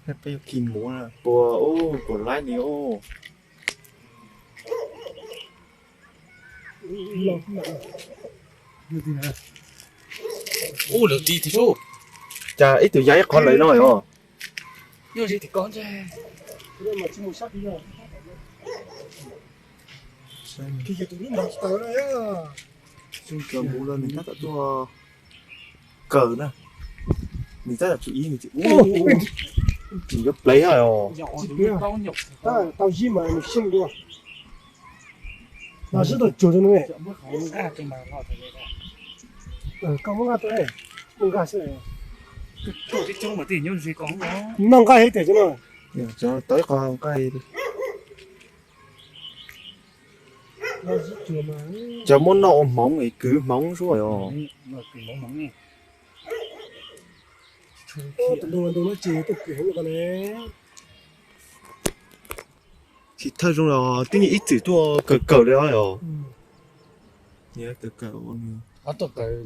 Peb yuav khi muv na, puas ub, puas laib ni ub. Ub, lawv ti thiab. Cas ib tug ya ib qho lawm no os. Nws tab tom tuaj kaw na, nws tab tom tsum ib, nws tsis ub, tsis yuav plev os. Tau zib mas nws xyeej dua. Mas zib tau tsuag rau nws. Koj muab nqa tuaj, muab nqa xwb. Noj nqaij heev tiag no. Tau ib qho nqaij. Cov muab noj ua hmoov es kwv hmoov suab os. Tsis thawj zoo los twb yeej ib txwm tuaj kawm kawm li os. Tuaj kawm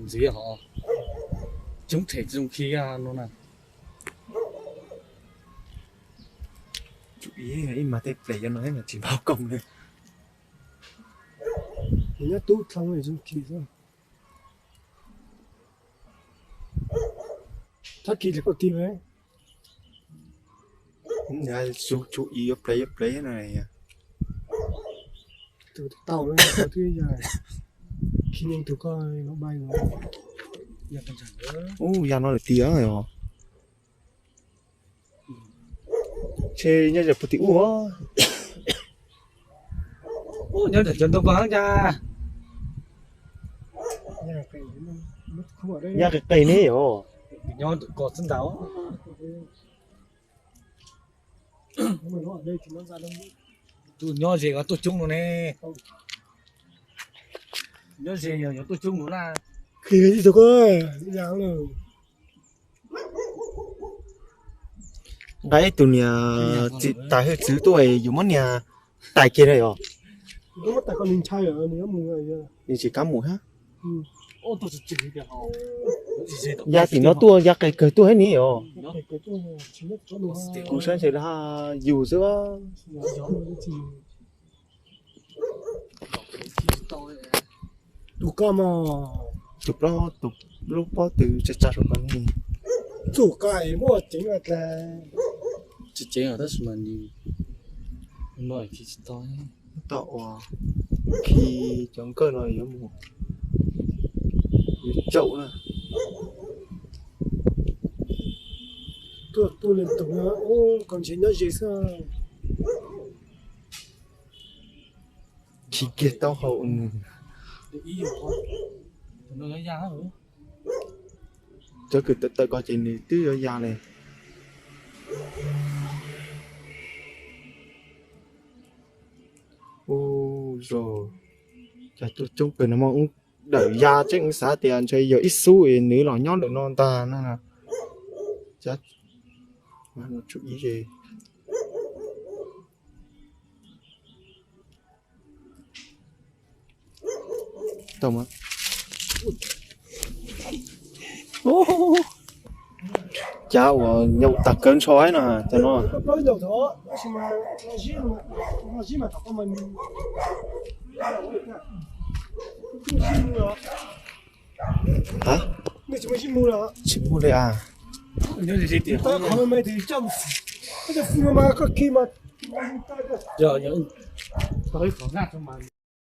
ntxiv ho coob them zoo khi no na. Ib mas tej ples cov no mas tsis npau koog li. Nyob tub dlhau zoo khi xwb. Thab kis li koj kis me. Su chu ib yuav plev yuav plev na. Tus tau twb yog khi neeg tus koj no bai no. Ub, ya no lawm tiag os. Ntshe nyob ze puag tim ub. Nyob ntawm cov ntoo ko heev cas. Ya qis qis ne yom. Nyob ntawm ko xwb ntag. Tus nyob ze ko tuaj coob no ne. Nyob ze yog yuav tuaj coob no na. Khi tus ko ya lawm. Nqa ib tug niag txiv tais hwj txwv tuaj yuav muab niag tais kiag na yom. Nws tsis kam mus thiab. Ya tim no tuaj ya qis kawg tuaj thiab ni os. Kuv saib ntshe lawv yug xwb. Tus ko mas tus plaub tus lub pob tw tsa tsa rau ko ne. Txuj ko muaj ceev dlhau. Tsis ceev tab sis mas nws no khi tsis tau. Tom uas khi cov nkawj no yuav mus yuav caum na. Tuaj tuaj li tus no ub, koj ntshe nyob ze xwb. Khi kiag taub hau nws. Cov kws tawm tawm ko ces nws twb yuav ya li. Ub, zoo, cas tuaj coob kawg no mas ub, dawm ya tseeb, xav tias ntshe yog ib xub es nws los nyob ntawm no ntag no na. Tau mas. Cas uas nyaum tag kawg ntsho no cov no. Tsis muaj li as.